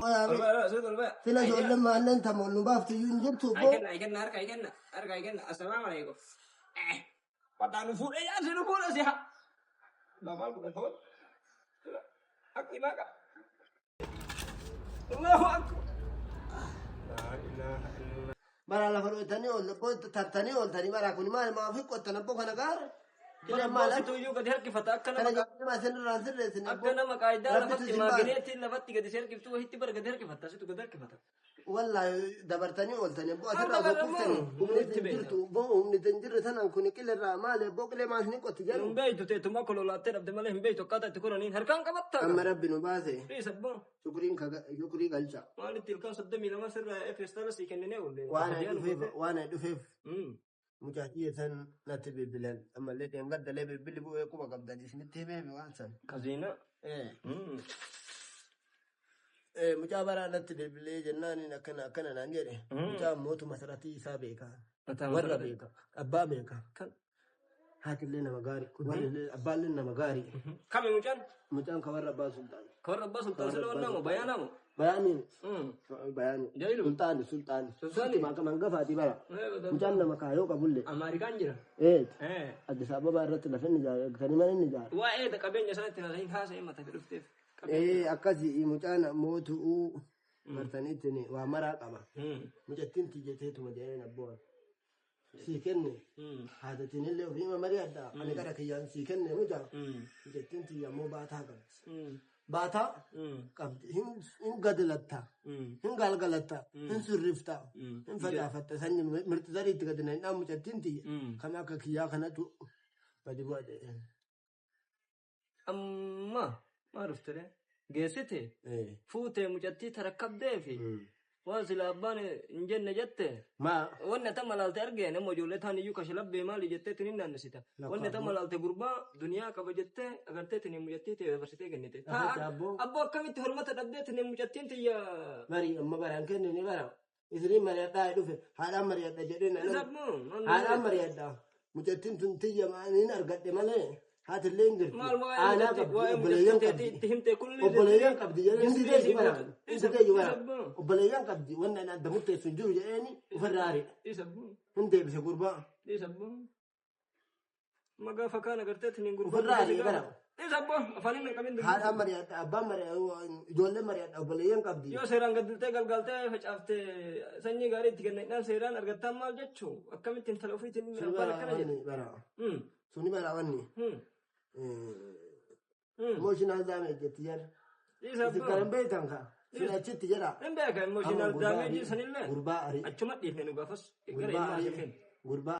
Ol baya, ol baya. Sila ijoolleen maalleen tamoon nu baaftu iyyuu hin jirtu Ay boo. kenna, ay kenna, harka ay kenna, harka ay kenna. Assalaamu alaikum. Eh, Wataa nu fuudhee jaarsi nu fuudhe si haa. Lamaan kudha tola. Akki maaqa. Allahu akbar. Laa ilaaha illallah. Bara lafa dhoytanii ol boo tartanii ooltanii bara kun maal maaf hin qottan abboo kana gaara. Kila maal Situ iyyuu gadi harkifata akka kana nama ijoollee maal irraan sirreessine akka nama qaayidaa Rabbitu lafatti isin baase. maagineetiin lafatti gadi si harkiftu wahitti bara gadi harkifata situ gadi harkifata. Wallaahi dabartanii ooltanii abboo asirraa Amma osoo kuftanii barrammoo. humni Itti isin beekna. jirtu boo humni isin jirre tanaan kun qilerraa maali abboo qilee maal isin qotti Hin jedhu. beektu teetuma kololaattee dhabde malee hin beektu akkaataa itti koraniin harkaan qabattaa. Amma rabbi nu baase Dhiisa abboo. shukuriin shukurii galcha. Maalitti ilkaan 32 sirraa feestaala sii kenninee oolle. Waan ani dhufeef waan ani dhufeef mucaatii san natti bilbilan ammallee dheengaddalee bilbilli bu'ee quba qabdan isinitti himee waan san. Kaziina. Mucaa baraa natti bilbilee jennaan akkana akkana naan jedhe. Mucaa mootu masaratii isaa beeka. Warra beeka. Abbaa beeka. Haatillee nama gaarii. Warrillee abbaallee nama gaarii. Kami mucaan? Mucaan ka warra abbaa sultaan. Ka warra abbaa sultaan sila wannaamu bayaanaamu. Bayaaniin. Bayaani. Jailu. Sultaani sultaani. Sultaani. Sulti maqaa mangafaati bara. Mucaan nama kaayoo qabullee. Amaarikaan jira. Addis Ababaa irratti lafa inni ijaare eeggatanii mana inni ijaare. Waa'ee qabeenya isaa itti haasa'in haasa'in mata dhufteef. Akkasii mucaan mootuu martanii ittiin waa maraa qaba. Mucattiin tiyyateetuma jedheen abboon. Sii kenne haadatiin illee ofii marii addaa ani gara kiyyaan sii kenne mucaa mucattiin tiyya ammoo baataa qabdi. Baataa qabdi hin gadilatta hin galgalatta hin surrifta hin facaafatta sanyi mirti zariitti gadi na hin mucattiin tiyya kan akka kiyyaa kanatu gadi bu'a jedheen. Amma maal dhufte geessite fuutee mucattii tarakkabdee fi waan sila abbaan hin jenne jette. Maa Wanni ata malaalte argeen amma ijoollee taan iyyuu kashlabbee maali jettee tinin naannessita. Wanni ata malaalte gurbaa duniyaa qaba jettee agartee tinin mucattii ta'e dabarsitee kennite. Lafatti abboo. Abboo akkamitti hormata dhabdee tinin mucattiin tiyya. Marii amma baraan kenne ni bara. Isiniin mari'adhaa dhufe haadhaan mari'adha jedhee na Isa abboo. Haadhaan mari'adha. Mucattiin tun tiyya maaliin argadhe malee haatillee hin jirtu. Maal waa'ee Aanaa mucattii qabdi waa'ee obboleeyyan mucattii qabdi. itti himte kulli. Obboleeyyan qabdi jedhee hin dideessu bara. Hin dideessu bara. Isa abboo. Obboleeyyan qabdi wanni ani adda murteessu hin jiru jedheeni ofirraa ari'a. Isa abboo. Hin deebise gurbaa. Isa abboo. Magaafa kaan agartee tinin gurbaa. Ofirraa ari'e bara. Isa abboo afaan hin qabin. Haadhaan mari'adha abbaan mari'adha ijoolleen mari'adha obboleeyyan qabdi. Yoo seeraan gaddiltee galgaltee facaaftee sanyii gaarii itti kennidhaan seeraan argattaan maal jechuu akkamitti intala ofiitiin Suni abbaan bara akkana jedhe. wanni bara. Suni bara wanni. Emotional damage jetti jedha. Isa Isin abboo. kan beektan ka. Sun achitti jedha. Hin beeka emotional damage sanillee Gurbaa ari. achuma dhiifne nu gaafas gara Gurbaa ilmaa ari. ishee kennu. Gurbaa.